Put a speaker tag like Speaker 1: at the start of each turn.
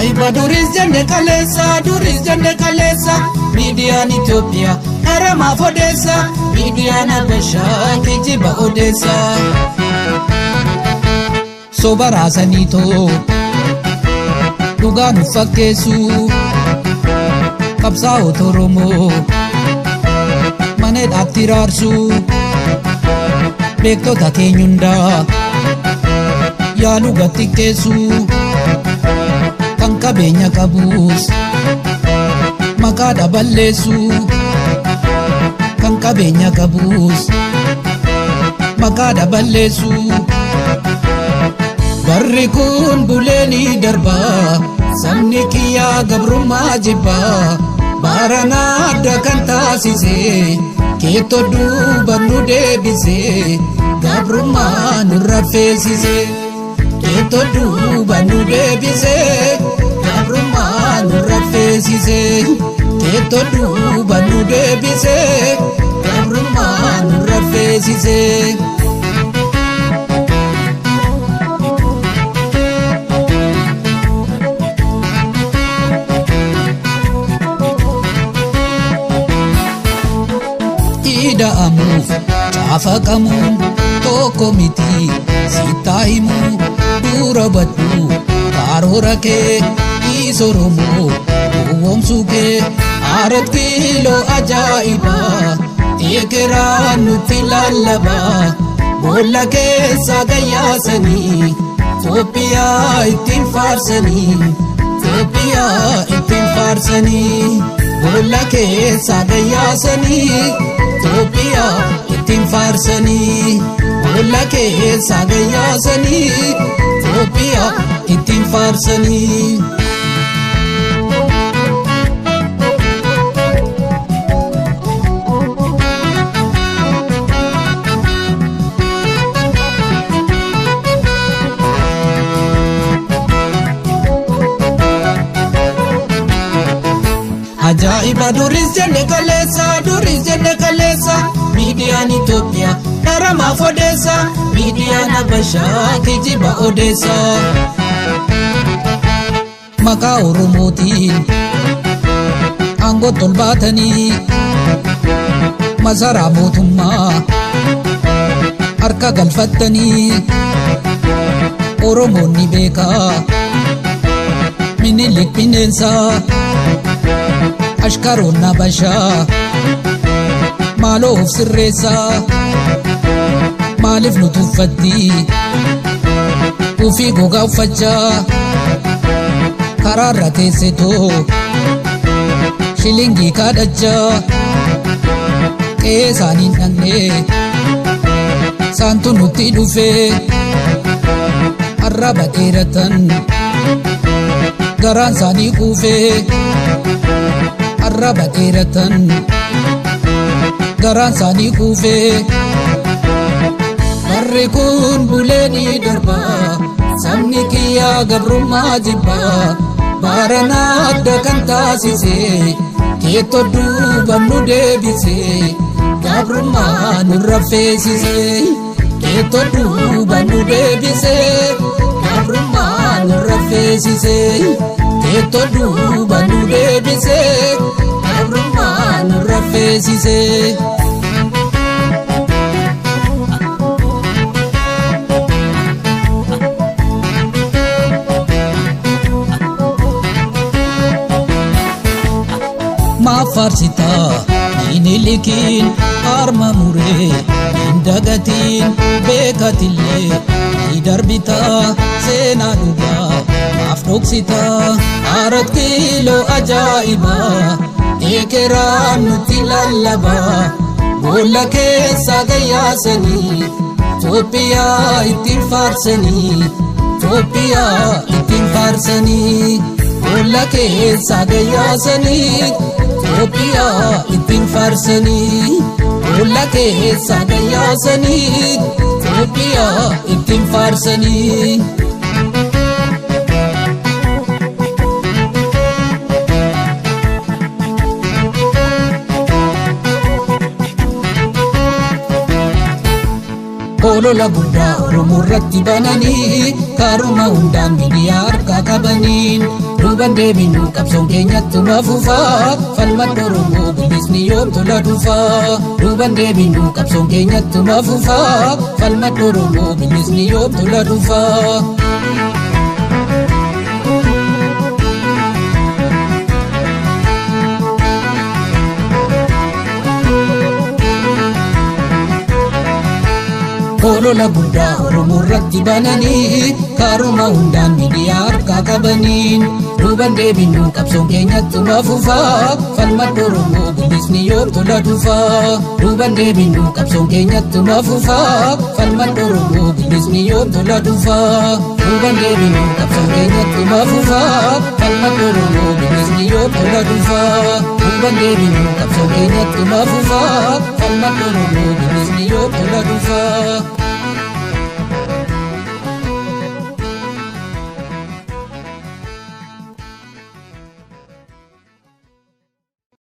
Speaker 1: Ajaa'iba duris jenne kaleessa, duris jenne kaleessa, miidiyaan Itoophiyaa haramaaf odeessa, miidiyaan Habashaa kijiba odeessa. Soba raasaniitoo dhugaa nu fakkeessu, qabsaa'ota Oromoo mana hidhaatti raarsu, beektota keenya hundaa yaaluu gattiqqeessu. Kan qabeenya qabus maqaa dhaballeessu, kan qabeenya qabus maqaa dhaballeessu. Barri kun bulee ni darba, sabni kiyyaa gabrummaa jibba, baranaa adda kan taasise keettoo duuba nu deebise, gabrummaa nurra feesise. Keettoo duuba nu deebise, gabrummaa nurra feesise. Keettoo duuba nu deebise, gabrummaa nurra feesise. Ida'amuuf caafaqamuun tokko miti sittaa himuu, dura baddu karoora kee dhiis Oromoo gowwoomsuu kee. Arat kiiloo ajaa'iba ekeraan nutti lallaba, boolla keessa gayyaasanii Itoophiyaa ittiin faarsanii, Itoophiyaa ittiin faarsanii, boolla keessa gayyaasanii Itoophiyaa ittiin faarsanii, boolla keessa gayyaasanii Itoophiyaa ittiin faarsanii. Ajaa'iba duris jenne kaleessa, duris jenne kaleessa, miidiyaan Itoophiyaa haramaaf odeessa, miidiyaan Habashaa kijiba odeessa. Maqaa Oromootiin aangoo ol baatanii masaraa mootummaa harka galfattanii, Oromoonni beekaa Minilik bineensaa, ashkaroon Habashaa maaloo of sirreessaa, maaliif nu tuffatti ufii gogaa uffachaa, karaarra teessetoo shilingii kadhachaa, qe'ee isaaniin dhaqnee saantu nutti dhufee, arraba dheeratan garaan isaanii quufee, arraba dheeratan garaan isaanii quufee. Barri kun bulee ni darba, sabni kiyyaa gabrummaa jibba, baranaa adda kan taasise keettoo duuba nu deebise, gabrummaa nurra feesise. Keettoo duuba nu deebise, gabrummaa nurra feesise. Keettoo duuba nu deebise, gabrummaa nurra feesise. Maaf faarsitaa Minilikiin harma muree hin dagatiin, beekatillee ni darbitaa, seenaa dhugaa maaf dhoksitaa? Arat kiiloo ajaa'iba ekeraan nutti lallaba, boolla keessa gayyaasanii Itoophiyaa ittiin faarsanii, Itoophiyaa ittiin faarsanii, boolla keessa gayyaasanii Itoophiyaa ittiin faarsanii, boolla keessa gayyaasanii Itoophiyaa ittiin faarsanii. Olola guddaa Oromoo irratti bananii karuma hundaan miidiyaa harkaa qabaniin duuban deebinuu qabsoon keenyattuma fufaa falmadda Oromoo bilisni yoom tola dhufaa duuban deebinuu qabsoon keenyattuma fufaa falmadda Oromoo bilisni yoom tola dhufaa. Olola guddaa Oromoo irratti bananii karuma hundaan miidiyaa harkaa qabaniin duuban deebinuu qabsoon keenyattuma fufaa falmadda Oromoo bilisni yoom tola dhufaa duuban deebinuu qabsoon keenyattuma fufaa falmadda Oromoo bilisni yoom tola dhufaa duuban deebinuu qabsoon keenyattuma fufaa falmadda Oromoo bilisni yoom tola dhufaa duuban deebinuu qabsoon keenyattuma fufaa falmadda